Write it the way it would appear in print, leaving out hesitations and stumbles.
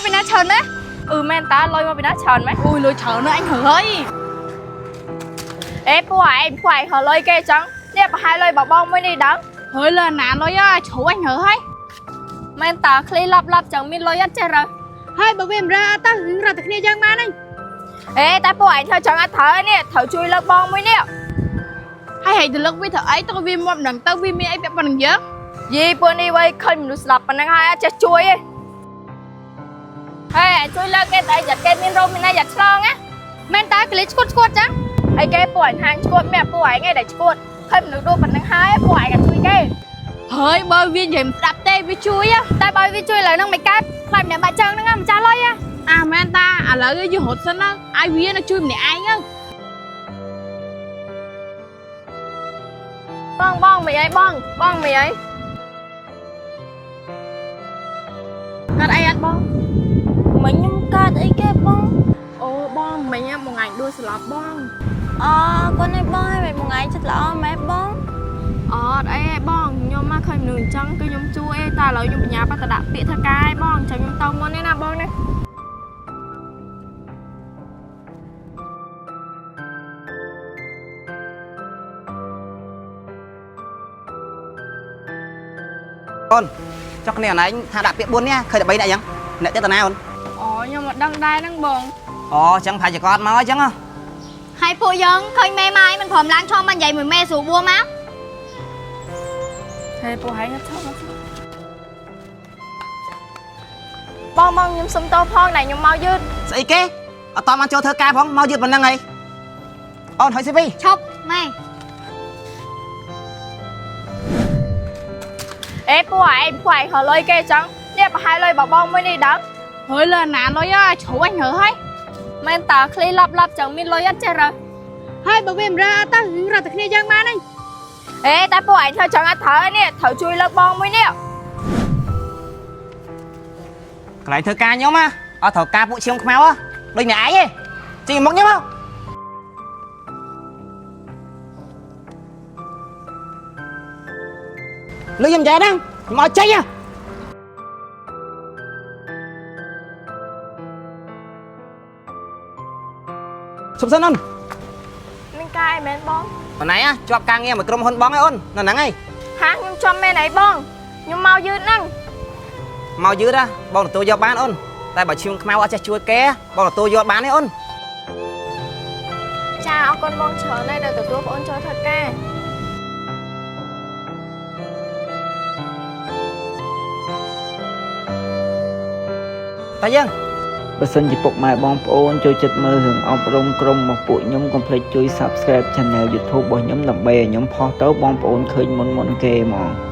មកពីណាច្រើនណា អឺមែនតាលុយមកពីណាច្រើនមែន អូយលុយច្រើនណាស់អញហើយ អេពួកឯងពួកឯងហៅលុយគេចឹងនេះប្រហែលលុយបបងមួយនេះដឹង ហើយលើណាលុយជ្រូអញហើយ មែនតាឃ្លីឡប់ឡប់ចឹងមានលុយអត់ចេះរើ ហើយបើវាមិនរើទៅរត់តែគ្នាយើងបានហ្នឹង អេតែពួកឯងធ្វើចឹងអត់ត្រូវនេះត្រូវជួយលើកបងមួយនេះ ហើយហែកទៅលើកវាធ្វើអីទៅវាមកមិនដឹងទៅវាមានអីពាក់ព័ន្ធនឹងយើង យីពួកនេះវ៉ៃឃើញមនុស្សស្លាប់ប៉ុណ្ណឹងហើយអត់ចេះជួយទេហេជួយលើកគេតែយ៉ាត់គេមានរោមមានណាយ៉ាត់ឆ្លងណា មែនតើក្លីឈួតឈួតចឹង អីគេពួកឯងហាងឈួតមានពួកឯងឯងដែលឈួតឃើញមនុស្សដួលប៉ុណ្ណឹងហើយពួកឯងក៏ជួយគេ ហើយបើវានិយាយមិនស្ដាប់ទេវាជួយ តែបើវាជួយឡើយហ្នឹងមិនកើតខ្លាចម្នាក់បាក់ជើងហ្នឹងម្ចាស់លុយ អាមែនតាឥឡូវយើងរត់សិនណាឲ្យវានៅជួយម្នាក់ឯងទៅ បងបងមិនអីបងបងមិនអី កើតអីអត់បង មិញខ្ញុំកើតអីគេបងអូបងមិញមួយថ្ងៃដួលស្លាប់បង អូកូនឲ្យបងឲ្យមិនមួយថ្ងៃចិត្តល្អម៉ែបង អត់អីទេបងខ្ញុំមកឃើញមនុស្សអញ្ចឹងគឺខ្ញុំជួយឯងតែឥឡូវខ្ញុំបញ្ញាបតដាក់ពាក្យធ្វើការឯងបងចាំខ្ញុំទៅមុនទេណាបងណា អូនចុះគ្នាអនឯងថាដាក់ពាក្យ4នេះឃើញតែ3នាក់អញ្ចឹងអ្នកទៀតតាណាអូន អូខ្ញុំមកដឹងដែរហ្នឹងបង អូអញ្ចឹងប្រហែលជាគាត់មកអញ្ចឹងហ៎ ហើយពួកយើងឃើញមេម៉ាយមិនព្រមឡើងឈរមកនិយាយមួយមេស្រួលបួមក ហេពួកហែងអត់ឆប់បងបងខ្ញុំសុំតោផងដែលខ្ញុំមកយឺត ស្អីគេអត់តបានចូលធ្វើការផងមកយឺតប៉ុណ្ណឹងហីអូនហើយស៊ីវី ឈប់ម៉ែ អេពួកឯងពួកឯងហៅលុយគេអញ្ចឹងនេះប្រហែលលុយបបងមួយនេះដឹង ហើយលើណាលុយជ្រូអញហើយ មែនតើឃ្លីឡប់ឡប់ចឹងមានលុយអត់ចេះរើ ហើយបើវាមិនរើទៅរត់តែគ្នាយើងបានហ្នឹង អេតែពួកឯងធ្វើចឹងអត់ត្រូវនេះត្រូវជួយលើកបងមួយនេះ កន្លែងធ្វើការខ្ញុំហ៎អត់ត្រូវការពួកឈាមខ្មៅហ៎ដូចអ្នកឯងទេចេញមកខ្ញុំហ៎លុយខ្ញុំចែកហ្នឹងខ្ញុំឲ្យចេញហ៎សុំសិនអូន មានការអីមែនបង អូនឯងជាប់ការងារមួយក្រុមហ៊ុនបងឯងអូននៅហ្នឹងឯង ហាខ្ញុំចំមែនអីបងខ្ញុំមកយឺតហ្នឹង មកយឺតហ៎បងទទួលយកបានអូនតែបើឈាមខ្មៅអត់ចេះជួយគេបងទទួលយកបានទេអូន ចាអរគុណបងច្រើនណាស់ដែលទទួលបងអូនចូលធ្វើការ តែយើង បើសិនជាពុកម៉ែបងប្អូនចូលចិត្តមើលរឿងអប់រំក្រុមរបស់ពួកខ្ញុំកុំភ្លេចជួយ Subscribe Channel YouTube របស់ខ្ញុំដើម្បីឲ្យខ្ញុំផុសទៅបងប្អូនឃើញមុនៗគេហ្មង។